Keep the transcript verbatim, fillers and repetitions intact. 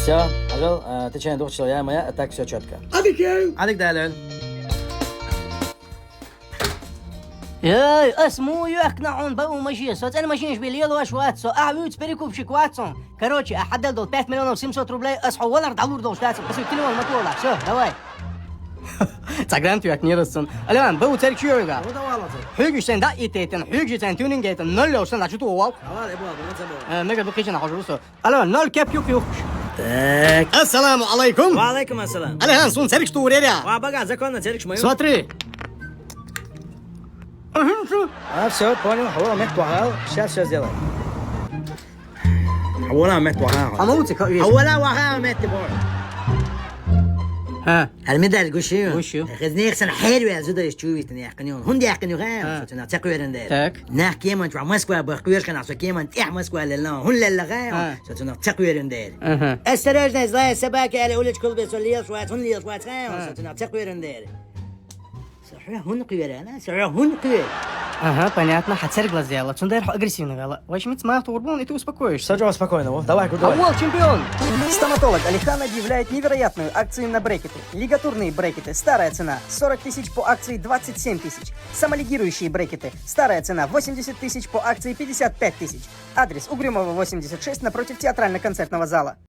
Всё, пожалуй, а, ты чё, двух часов, я моя, а так всё чётко. Адик даль. Эй, ас му юхкна он ба у машин, со цен машин шби лело аш ватсо, а вуц перекупщик ватсон. Короче, а хадал дол пять миллионов семьсот рублей, ас хо валар далур дол штатсо, ас телефон матула, всё, давай. Цагран тюк не россон. Алан, ба у церкви юга. Ну, давай, ладно. Хюгиш сен да и тетен, хюгиш сен тюнинг этен, ноль лёшен, значит, увал. Давай, давай, давай, давай. Э, мега бу кичен хожу со. Алло, ноль кеп юк юк. Так. Ассаламу алейкум. Ва алейкум ассалам. Алихан, сун церик туре я. Ва бага, законно церик шмаю. Смотри. А, всё, понял. Хо, мет вахал. Сейчас всё сделаем. Хо, мет вахал. А ну, ты как есть? Хо, вахал, мет, ты бор. А. Алмидар гуши. Гуши. Хизнихсан хер ве зуда иш чувит не хканюн. Хун де хканю га. Сотна цакверен де. Так. Нах кеман чва Москва бах квершкана со кеман тех Москва лелла. Хун лелла га. Сотна цакверен де. Осторожно, злая собака, али улич клубе со лиел шват, хун лиел шват га. Сотна цакверен де. Сохра хун кверена, сохра хун квер. Ага, понятно. Хацер глаз яла. Цундер агрессивно вела. Возьмите мах турбон, и ты успокоишься. Саджо спокойно, вот. Давай, куда? А вот чемпион! Стоматолог Алихан объявляет невероятную акцию на брекеты. Лигатурные брекеты. Старая цена сорок тысяч, по акции двадцать семь тысяч. Самолигирующие брекеты. Старая цена восемьдесят тысяч, по акции пятьдесят пять тысяч. Адрес: Угрюмова, восемьдесят шесть, напротив театрально-концертного зала.